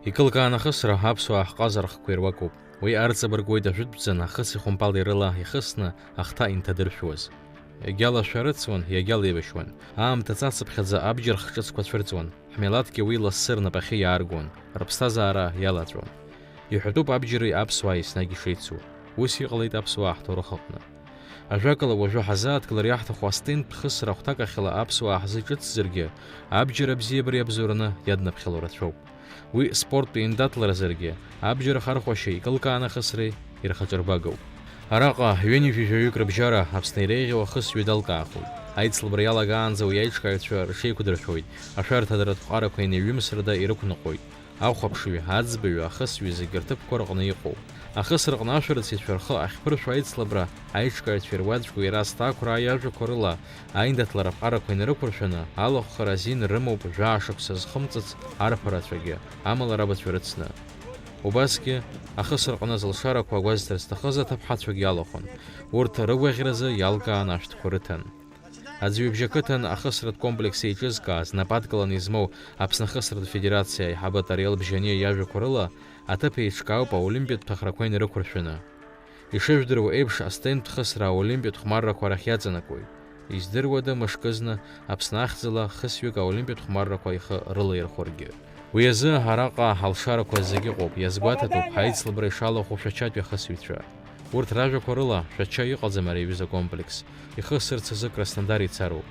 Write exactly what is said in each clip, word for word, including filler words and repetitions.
Икылкаан ахысра аԥсуаа ҳҟазара хкқәа ируакуп. Уи арҵабыргуеит ажәытәӡан ахыс ихәымпал ирыла ихысны ахҭа инҭадыршәуаз. Иагьалашәарыцуан, иагьалеибашьуан. Аамҭа цацыԥхьаӡа абџьар хҿыцқәа цәырҵуан. Ҳмилаҭгьы уи лассы рнапахьы иааргон, рыԥсҭазаара иалаҵәон. Иҳәатәуп абџьари аԥсуааи еснагь ишеицу. Ус иҟалеит аԥсуаа ҳҭоурых аҟны. Ажәакала, уажәы ҳазааҭгылар иаҳҭаху астендтә хысра ахәҭакахьала аԥсуаа ҳзы иҿыцзаргьы, абџьар абзиабара иабзоураны иаднаԥхьало рацәоуп. Уи спорттә еиндаҭларазаргьы, абџьар ахархәашьеи икылкааны ахысреи ирхаҿырбагоуп. Араҟа ҩынҩажәи жәаҩык рыбжьара Аԥсны иреиӷьу ахысҩы далкаахоит. Аицлабра иалагаанӡа уи аиҿкааҩцәа рҽеиқәдыршәоит, ашәарҭадаратә ҟарақәа инеиҩымсрада ирықәныҟәоит. Ахәаԥшҩы, аӡбаҩы, ахысҩы зегьы рҭыԥқәа рҟны иҟоуп. Ахысраҟны ашәарыцаҩцәа рхы ахьԥыршәо аицлабра аиҿкааҩцәа ируаӡәку Ерасҭ Ақәраа иажәақәа рыла, аиндаҭлара аԥҟарақәа инарықәыршәаны, алахәхара азин рымоуп жәаа шықәса зхымҵыц арԥарацәагьы, амала рабацәа рыцны. Убасгьы, ахысраҟны зылшарақәа агәазҭар зҭахыз аҭыԥҳацәагьы алахәын. Урҭ рыгәаӷьразы иалкаан ашәҭқәа рыҭан. Аӡҩыбжь ақыҭан ахысратә комплекс еиҿызкааз, нападкыланы измоу Аԥсны ахысратә федерациа аиҳабы Тариел Бжьаниа иажәақәа рыла, аҭыԥ еиҿкаауп аолимпиатә ҭахрақәа инарықәыршәаны. Ишыжәдыруа еиԥш, астендтә хысра аолимпиатә хәмаррақәа рахь иаҵанакуеит. Издыруада мышкызны Аԥсны ахьӡала хысҩык аолимпиатә хәмаррақәа ихы рылаирхәыргьы? Уи азы араҟа ҳалшарақәа зегьы ыҟоуп, иазгәаҭатәуп ҳаицлабра ишалахәу Шәачатәи ахысҩцәа. Урҭ ражәақәа рыла, Шәача иҟаӡам ари аҩыза акомплекс. Ихысырц азы Краснодар ицароуп.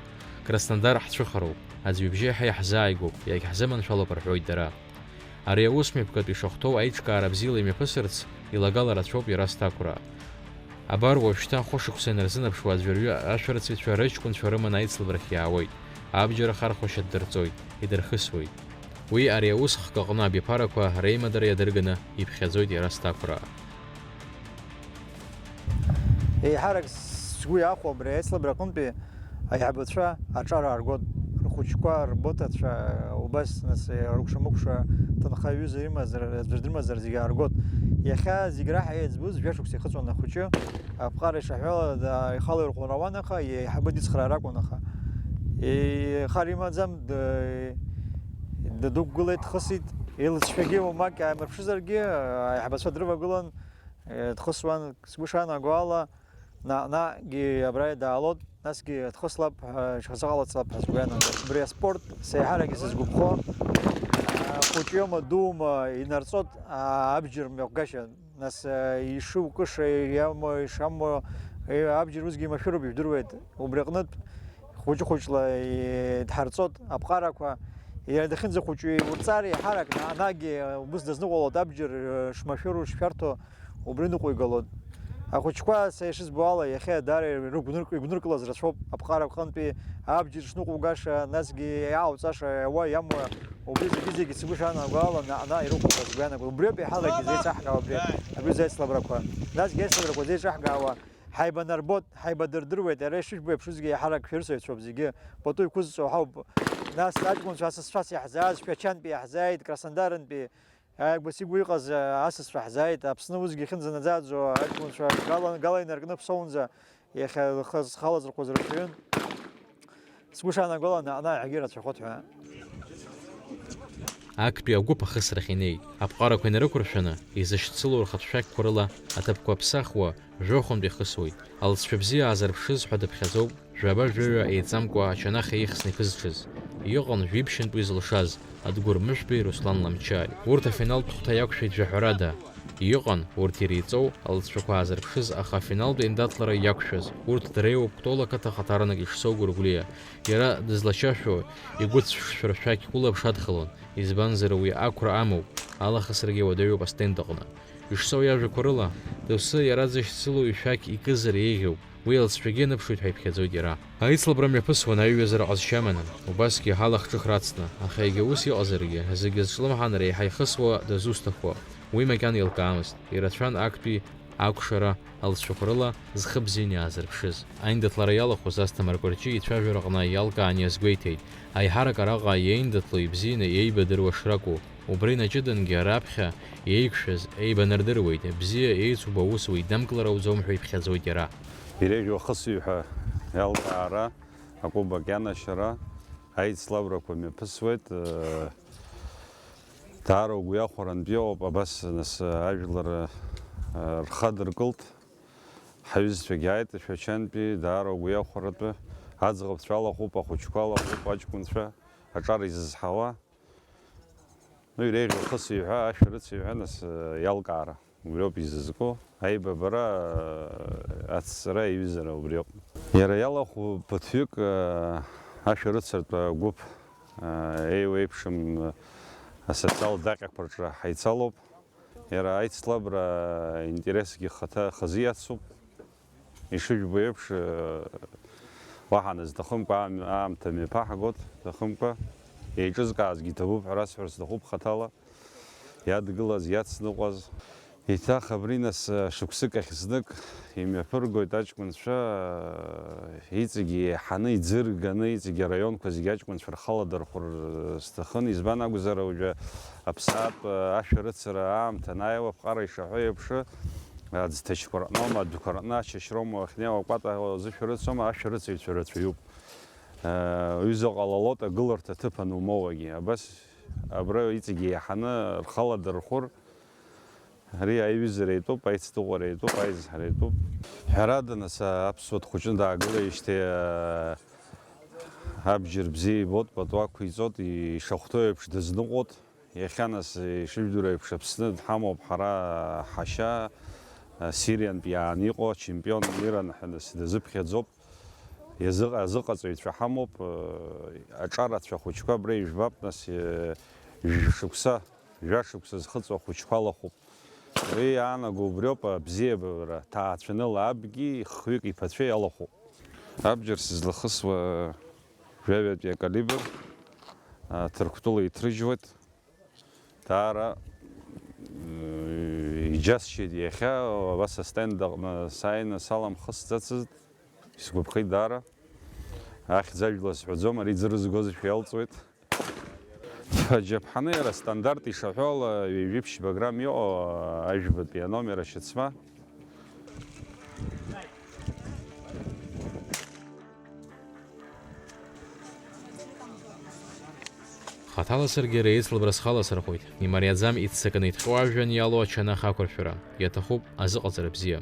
Краснодар ҳцәыхароуп, аӡҩыбжьы еиҳа иаҳзааигәоуп, иагьҳзыманшәалоуп рҳәоит дара. Ари аус мҩаԥгатә ишахәҭоу аиҿкаара бзиала имҩаԥысырц, илагала рацәоуп Ерасҭ Ақәраа. Абар уажәшьҭа хәышықәса инарзынаԥшуа аӡәырҩы ашәарыцаҩцәа рыҷкәынцәа рыманы аицлабрахь иаауеит, абџьар ахархәашьа ддырҵоит, идырхысуеит. Уи ари аус хкы аҟны абиԥарақәа реимадара иадырганы иԥхьаӡоит Ерасҭ Ақәраа. Еиҳарак сгәы иахәо абри аицлабра аҟынтәи аиҳабацәа аҿар ааргоит, рхәыҷқәа, рбоҭацәа, убас, нас, рыкәша-мыкәша ҭынха аҩыза имазар, аӡәыр дырмазар, зегьы ааргоит. Иахьа зегь раҳа еиҵбыз, жәа шықәса ихыҵуан ахәыҷы, аԥҟара ишаҳәала, да-, ихала ирхәлара ауан, аха иеиҳабы дицхраар акәын, аха ихар имаӡам, д-, дадықәгылеит, дхысит, илҵшәагьы уамак ааимырԥшызаргьы, аиҳабацәа дрывагылан, Е, дхысуан, сгәы шаанаго ала, наҟ-наҟгьы абра даалот, насгьы дхыслап ҳәа, ҽазыҟалацлап ҳәа сгәы иаанагон. Убри аспорт сеиҳаракгьы сызгәаԥхо, а, хәыҷ иоума, дуума, инарҵот, а, абџьар мҩаҟәгашьа, нас, а, ишукыша иамоу, ишамоу, е, абџьар усгьы еимашәыроуп, ижәдыруеит. Убри аҟнытә, хәыҷы-хәыҷла, е, дҳарҵот аԥҟарақәа, иара дахьынӡахәыҷу иурҵар, еиҳарак наҟ-наҟгьы убыс дазныҟәалоит, абџьар, е, шмашәыру, шшәарҭоу, Убри ныҟәигалоит. Ахәыҷқәа, са ишызбо ала, иахьа даара ирыгәнырк-, игәныркылаз рацәоуп, аԥҟара аҟынтәи абџьар шныҟәугаша, насгьы иаауҵаша, иауа, иамуа, убри зегьы-зегьы сгәы шаанагоу ала, наҟ-наҟ ирықәуп ҳәа сгәы иаанагоит. Убриоуп иаҳалагьы зеиҿаҳкаауа абри, абри аҩыза аицлабрақәа. Насгьы аицлабрақәа зеиҿаҳкаауа, ҳаибанарбоит, ҳаибадырдыруеит, иара ишыжәбо еиԥш усгьы иаҳарак шәырсыҩцәоуп зегьы, пату иқәызҵо ҳауп. Нас аҷкәынцәа асасцәас иаҳзааз, Шәачантәи иаҳзааит, Краснодартәи, Ааигәа сигәы иҟаз, а, асасцәа ҳзааит, Аԥсны усгьы ихьынӡанаӡааӡо аҷкәынцәа гала, гала инаркны ԥсоунӡа иахьа лхы зхалазырхәыз рацәаҩын. Сгәы шаанагола, наҟ-наҟ иаҳагьы ирацәахоит ҳәа. Актәи агәыԥ ахысрахь инеит. Аԥҟарақәа инарықәыршәаны, изышьцылоу рхатә шәақьқәа рыла аҭыԥқәа ԥсахуа, жәохәынтә ихысуеит. Алҵшәа бзиа аазырԥшыз ҳәа дыԥхьаӡоуп. Жәаба-жәаҩа еиҵамкәа ачанах еихсны икызҽыз. Иҟан жәиԥшьынтә уи зылшаз, Адгәыр Мышәбеи Руслан Ламчаи. Урҭ афиналтә хәҭа иақәшәеит жәаҳәарада. Иҟан, урҭ иреиҵоу, алҵшәақәа аазырԥшыз, аха афиналтә еиндаҭлара иақәшәаз. Урҭ дреиуоуп Кәтол ақыҭа ахаҭарнак Ишсоу Гәыргәлиа. Иара дызлачашәо, игәыцәшәшәо ршәақь улаԥш адхалон, избанзар, уи ақәра амоуп, алахасрагьы уадаҩуп астенд аҟны. Ишсоу иажәақәа рыла, доусы иара дзышьцылоу ишәақь икызар еиӷьуп, уи алҵшәагьы аныԥшуеит ҳәа иԥхьаӡоит иара. Аицлабра мҩаԥысуан аҩызара ҟазшьа аманы, убасгьы ҳалахҿыхра ацны, аха егьа ус иҟазаргьы, зегьы зҿлымҳан реиҳа ихысуа дызусҭахуа, уи макьана илкаамызт, ирацәан актәи акәшара алҵшәақәа рыла зхы бзианы иаазырԥшыз. Аиндаҭлара иалахәыз Асҭамыр Кәарҷиа ицәажәараҟны иалкаан иазгәеиҭеит, аиҳарак араҟа иеиндаҭло ибзианы иеибадыруа шракәу, убри наҷыдангьы раԥхьа еиқәшәаз еибанардыруеит, бзиа еицуба аус уидымкыларауӡом ҳәа иԥхьаӡоит иара. Иреиӷьу ахысҩы ҳәа иалкаара, акәыбак ианашьара, аицлабрақәа мҩаԥысуеит. Даара угәы иахәарантә иҟоуп, абас нас ажәлар, э, рхадыркылт, ҳаҩызцәагьы ааит Шәачантәи, даара угәы иахәаратәы, аӡӷабцәа алахәуп, ахәыҷқәа алахәуп, аҷкәынцәа, аҿар изызҳауа. Ну, иреиӷьу ахысыҩҳәа, ашәарыцаҩҳәа, нас, э, иалкаара. Убриоуп изызку. Аибабара, э, ацҵара, аиҩызара убриоуп. Иара иалахәу ԥыҭҩык, э, ашәарыцаратә гәыԥ, э, еиуеиԥшым, э, асоциалтә даҟьақәа рҿы ҳаицалоуп. Иара аицлабра интересгьы хаҭа хазы иацуп. Ишыжәбо еиԥш, э, уаҳа назҭахымкәа аам-, аамҭа мҩаԥаҳгоит, зҭахымкәа. Еиҿызкаазгьы иҭабуп ҳәа расҳәар сҭахуп хаҭала. Иадгылаз, иацныҟәаз. Еиҭах абри нас, э, шықәсык ахь знык имҩаԥыргоит аҷкәынцәа, э, иҵегьы еиҳаны, иӡырганы, иҵегьы араионқәа зегьы аҷкәынцәа рхала дырхәыр, э, сҭахын. Избан акәзар, уажәы аԥсаатә, э, ашәарыцара аамҭа анааиуа, аԥҟара ишаҳәо еиԥш, аӡҭачқәа рҟноума, адәқәа рҟны ачашьроума уахьнеиуа, акәата зышәарыцома, ашәарыцаҩцәа рацәаҩуп. Э, ҩыза ҟалалоит, агыларҭа аҭыԥ анумоуагьы. Абас абра иҵегьы еиҳаны рхала дырхәыр, ари аиҩызара итәуп, аицныҟәара итәуп, аизҳара итәуп. Ҳәарада, нас, аԥсуа дхәыҷны даагылеижьҭеи, э, абџьар бзиа ибоит, пату ақәиҵоит, ишахәҭоу еиԥш дазныҟәоит. Иахьа, нас, ишыжәдыруа еиԥш, Аԥсны дҳамоуп ҳара ҳашьа, Сириантә иааны иҟоу ачемпион Миран ҳәа, нас, дазыԥхьаӡоуп. Иазыҟ-, азыҟаҵаҩцәа ҳамоуп, аҿарацәа ахәыҷқәа абра ижәбап, нас, жәшықәса, жәашықәса зхыҵуа ахәыҷқәа алахәуп. Уи иаанаго убриоуп, абзиабара, ҭаацәаныла абгьы хҩык иԥацәеи алахәуп. Абџьар сызлахысуа жәаҩатәи акалибр, а, Ҭырқәтәыла иҭрыжьуеит. Даара, э, иџьасшьеит иахьа, абас астенд аҟны сааины саламхысӡацызт, исгәаԥхеит даара. Ахьӡ ажәла сҳәаӡом, ари ӡы рызгозшәа иалҵуеит. Аџьаԥҳаны иара стандарт ишаҳәо ала ҩажәи ԥшьба грамм иҟоу ажәбатәи аномер ашьацма. Хаҭала саргьы иара ицлабра схала сырхәоит. Имариаӡам иццакны иҭҟьо ажәҩан иалоу ачанах ақәыршәара. Иаҭахуп азыҟаҵара бзиа.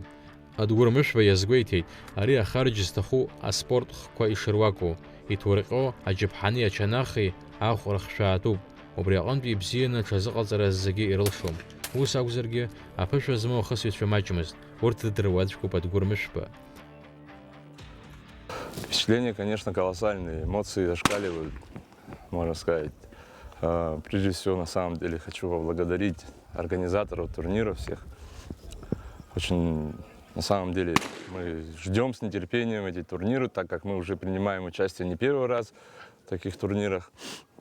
Адгәыр Мышәба иазгәеиҭеит, ари ахарџь зҭаху аспорт хқәа ишыруаку, иҭурҟьо аџьаԥҳани ачанахи ахә рыхшәаатәуп. Убри аҟынтә ибзианы аҽазыҟаҵара зегьы ирылшом. Ус акәзаргьы, аԥышәа змоу ахысҩцәа маҷмызт, урҭ ддыруаӡәкуп Адгәыр Мышәба. Впечатления, конечно, колоссальные, эмоции зашкаливают, можно сказать. А, прежде всего, на самом деле, хочу поблагодарить организаторов турнира всех. Очень, на самом деле, мы ждём с нетерпением эти турниры, так как мы уже принимаем участие не первый раз в таких турнирах.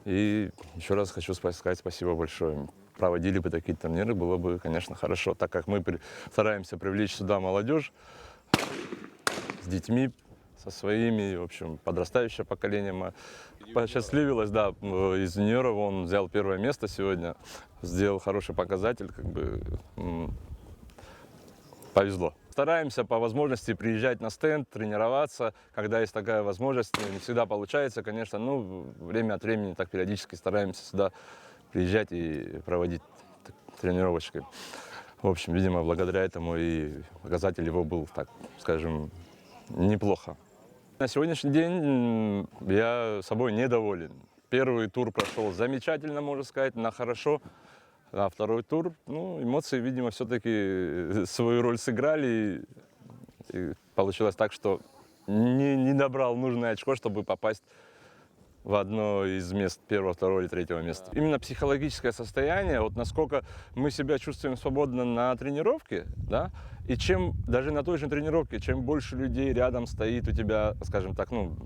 И ещё раз хочу спа-, сказать спасибо большое. Проводили бы такие турниры, было бы, конечно, хорошо, так как мы при-, стараемся привлечь сюда молодёжь с детьми, со своими, в общем, подрастающее поколение. Ма-, посчастливилось, да, м, из юниоров он взял первое место сегодня, сделал хороший показатель, как бы, м, повезло. Стараемся по возможности приезжать на стенд, тренироваться, когда есть такая возможность, не всегда получается, конечно, ну, время от времени так периодически стараемся сюда приезжать и проводить т-, тренировочки. В общем, видимо, благодаря этому и показатель его был, так скажем, неплохо. На сегодняшний день, м, я собой недоволен. Первый тур прошёл замечательно, можно сказать, на хорошо. А второй тур, ну, эмоции, видимо, всё-таки свою роль сыграли. И, и получилось так, что не, не набрал нужное очко, чтобы попасть в одно из мест первого, второго или третьего места. Именно психологическое состояние, вот насколько мы себя чувствуем свободно на тренировке, да, и чем, даже на той же тренировке, чем больше людей рядом стоит у тебя, скажем так, ну,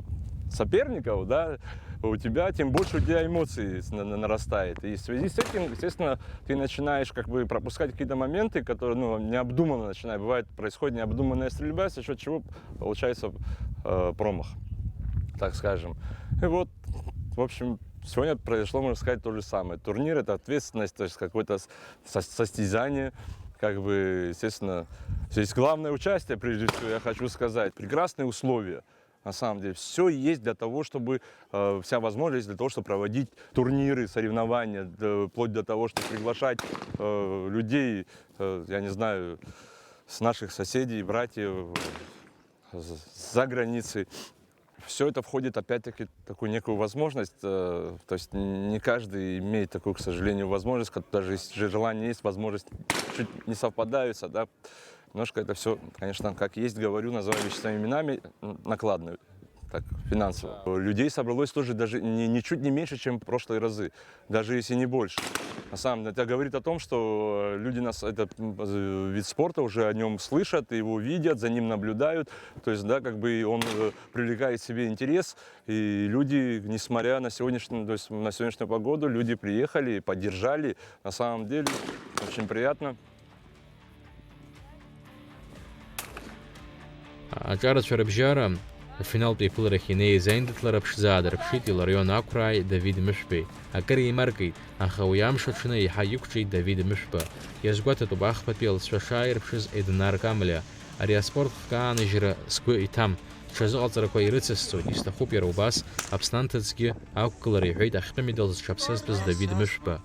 соперников, да, у тебя, тем больше у тебя эмоций с-, на-, на-, нарастает. И в связи с этим, естественно, ты начинаешь как бы пропускать какие-то моменты, которые, ну, необдуманно начинают. Бывает, происходит необдуманная стрельба, за счёт чего получается, э, промах, так скажем. И вот, в общем, сегодня произошло, можно сказать, то же самое. Турнир — это ответственность, то есть какое-то с-, со-, состязание. Как бы, естественно, здесь главное участие, прежде всего, я хочу сказать. Прекрасные условия. На самом деле, все есть для того, чтобы, э, вся возможность для того, чтобы проводить турниры, соревнования, д-, вплоть до того, чтобы приглашать, э, людей, э, я не знаю, с наших соседей, братьев, э, з-, за границей. Все это входит, опять-таки, в такую некую возможность. Э, то есть не каждый имеет такую, к сожалению, возможность, как даже если же желание есть, возможность чуть не совпадаются, да. Немножко это все, конечно, как есть, говорю, называю вещи своими именами, н-, накладную, так, финансово. Людей собралось тоже даже не, ничуть не меньше, чем в прошлые разы, даже если не больше. На самом деле, это говорит о том, что люди нас, этот, м, э, вид спорта уже о нем слышат, его видят, за ним наблюдают. То есть, да, как бы он, э, привлекает к себе интерес, и люди, несмотря на сегодняшнюю, то есть на сегодняшнюю погоду, люди приехали, поддержали. На самом деле, очень приятно. Аҿарацәа рыбжьара афиналтә еиԥыларахь инеиз аиндаҭлара ԥшӡа аадырԥшит Иларион Ақәрааи Давид Мышәбеи. Акыр еимаркит, аха уи амш аҽны еиҳа иқәҿиеит Давид Мышәба. Иазгәаҭатәуп ахԥатәи алҵшәа шааирԥшыз Еднар Камлиа. Ари аспорт хкы ааныжьра сгәы иҭам. Ҽазыҟаҵарақәа ирыцысҵоит, исҭахуп иара убас Аԥсны анҭыҵгьы ақәгылара, иҳәеит ахьтәы медал зҽаԥсазтәыз Давид Мышәба.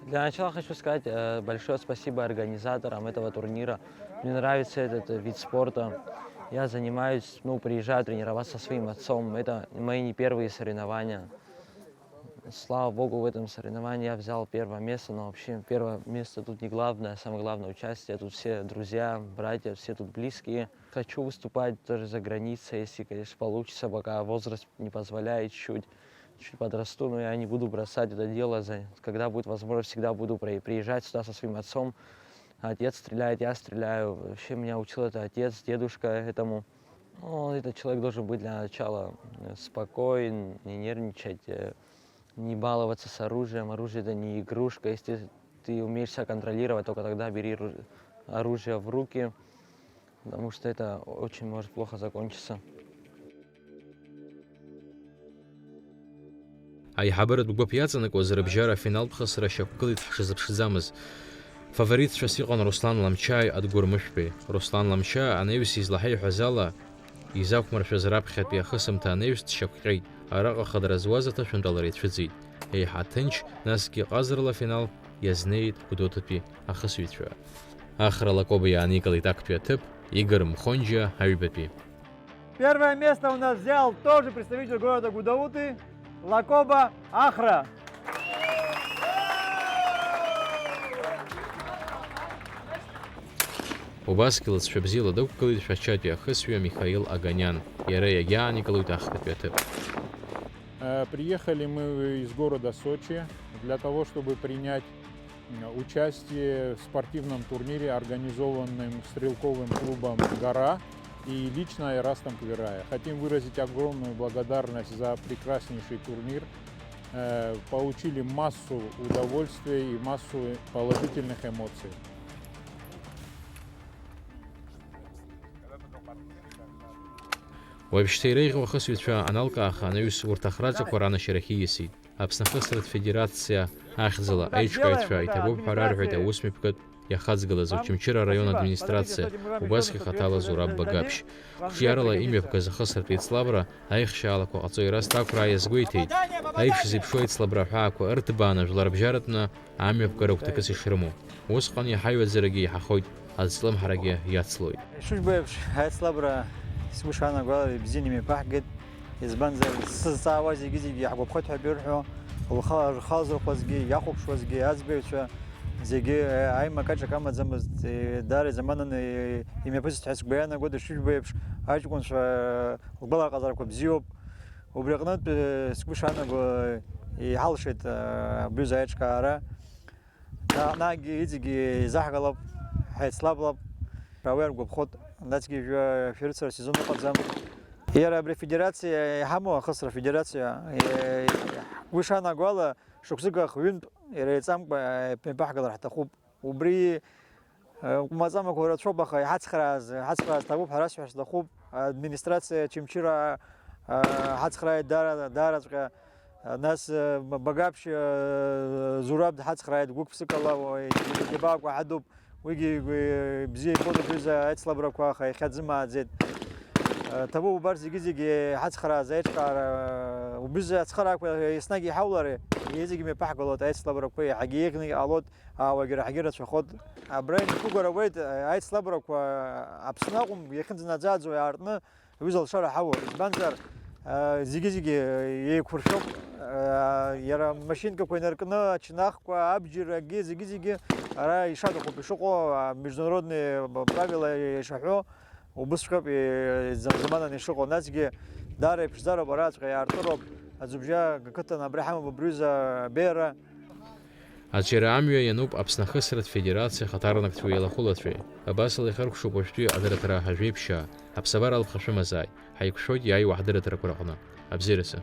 Для начала хочу сказать, э, большое спасибо организаторам этого турнира. Мне нравится этот, э, вид спорта. Я занимаюсь, ну, приезжаю тренироваться со своим отцом. Это мои не первые соревнования. Слава богу, в этом соревновании я взял первое место, но вообще первое место тут не главное, самое главное участие, тут все друзья, братья, все тут близкие. Хочу выступать даже за границей, если, конечно, получится, пока возраст не позволяет чуть-чуть. Чуть подрасту, но я не буду бросать это дело. За-, когда будет возможность, всегда буду при-, приезжать сюда со своим отцом. Отец стреляет, я стреляю. Вообще меня учил это отец, дедушка этому. Ну, этот человек должен быть для начала, э, спокоен, не нервничать, э, не баловаться с оружием. Оружие — это не игрушка. Если ты умеешь себя контролировать, только тогда бери ру-, оружие в руки, потому что это очень может плохо закончиться. Аиҳабыратә гәыԥ иаҵанакуаз рыбжьара афиналтә хысра шьақәгылеит ҳшазыԥшӡамыз. Фаворитцәас иҟан Руслан Ламчааи Адгәыр Мышәбеи. Руслан Ламчаа анаҩс излаҳаиҳәаз ала, изақәмыршәаз раԥхьатәи ахысымҭа анаҩс дшьақәҟьеит. Араҟа хадара зуаз аҭышәынтәалара ицәыӡит. Еиҳа ҭынч, насгьы ҟазарыла афинал иазнеит Гәдоуҭатәи ахысҩцәа. Ахра Лакоба иааникылеит актәи аҭыԥ, Игор Мхонџьиа аҩбатәи. Первое место у нас взял тоже представитель города Гудауты, Лакоба Ахра. Убасгьы лыҵшәа бзиала дықәгылеит Шәачатәи ахысҩы Михаил Аганиан. Иара иагьааникылоит ахԥатәи аҭыԥ. Э, приехали мы из города Сочи для того, чтобы принять, м, участие в спортивном турнире, организованном стрелковым клубом «Гора» и лично Айрастом Квирая. Хотим выразить огромную благодарность за прекраснейший турнир. Э, получили массу удовольствия и массу положительных эмоций. Уажәшьҭа иреиӷьу ахысҩцәа аналкааха, анаҩс урҭ ахраҿақәа ранашьарахь ииасит. Аԥсны ахысратә федерациа ахьӡала аиҿкааҩцәа иҭабуп ҳәа рарҳәеит аусмҩаԥгатә иахаҵгылаз Очамчыра араион администрациа, убасгьы хаҭала Зураб Багаԥшь. Қәҿиарала имҩаԥгаз ахысратә еицлабра аихшьаалақәа ҟаҵо Ерасҭ Ақәраа иазгәеиҭеит, аиԥш зеиԥшу аицлабра аҳәаақәа ырҭбааны жәларбжьаратәны амҩаԥгара гәҭакыс ишрымоу. Усҟан иаҳаҩаӡарагьы еиҳахоит, аӡ-ҵлымҳарагьы иацлоит. Ишыжәбо еиԥш, аицлабра сгәы шаанагоит ибзианы имҩаԥаҳгеит, избанзар, сзызҵаауа зегьы-зегьы иаҳгәаԥхоит ҳәа ирҳәо, лхала-, рхалзырхәуазгьы, иахәаԥшуазгьы, аӡбаҩцәа зегьы, э, аимак-аҿак амаӡамызт, э, даара изамананы, э, имҩаԥысит ҳәа сгәы иаанагоит. Ишыжәбо еиԥш, аҷкәынцәа, э, лгәалаҟазарақәа бзиоуп. Убри аҟнытә, э, сгәы шаанаго, э, иҳалшеит, э, абҩыза аиҿкаара. Наҟ-наҟгьы иҵегьы еизаҳгалап, ҳаицлаблап, уи аргәаԥхоит, насгьы жәа-, шәарыцара сезон ыҟаӡам. Иара абри афедерациа иҳамоу, ахысра афедерациа, э, ҳгәы шаанаго ала, шықәсык ахҩынтә иара еиҵамкәа, э, имҩаԥаҳгалар ҳҭахуп. Убри, э, маҵамақәа рацәоуп, аха иҳацхрааз, ҳацхрааз ҭабуп ҳәа расҳәар сҭахуп. Администрациа Очамчыра, э, ҳацхрааит даара, даараҵәҟьа. Нас, э, Багаԥшь, э, Зураб дҳацхрааит гәык-ԥсыкала, уи иџьабаақәа ҳадуп. Уигьы, э, бзиа ибон абҩыза аицлабрақәа, аха иахьа дзымааӡеит. Ҭабуп убарҭ зегьы-зегьы ҳацхрааз аиҿкаара, убри ацхыраагақәа еснагь иҳаулари, зегьы мҩаԥаҳгалоит, аицлабрақәа еиҳагьы еиӷьны иҟалоит, ауаагьы раҳагьы рацәахоит. Абра ианқәыгәара ауеит, аицлабрақәа Аԥсны акәым, иахьынӡанаӡааӡо иаартны аҩыза алшара ҳауа, избанзар, зегьы-зегьы еиқәыршәоуп, иара машинкақәа инаркны, ачнахқәа, абџьарагьы, зегьы-зегьы ара ишаҭахуп ишыҟоу, международные правила ишаҳәо. Убысҵәҟьоуп, е, зам-, заманан ишыҟоу, насгьы даара иԥшӡароуп, араҵәҟьа иаартыроуп, аӡҩыбжьа ақыҭан абра ҳамоуп абри аҩыза абеиара. Аҿиара амҩа иануп Аԥсны ахысратә федерациа ахаҭарнакцәеи алахәылацәеи. Абасала ихыркәшоуп уажәтәи адырраҭара ҳажәеиԥшьаа, аԥсабара алԥха шәымазааит, ҳаиқәшәоит иааиуа ҳдырраҭарақәа рҟны. Абзиараз.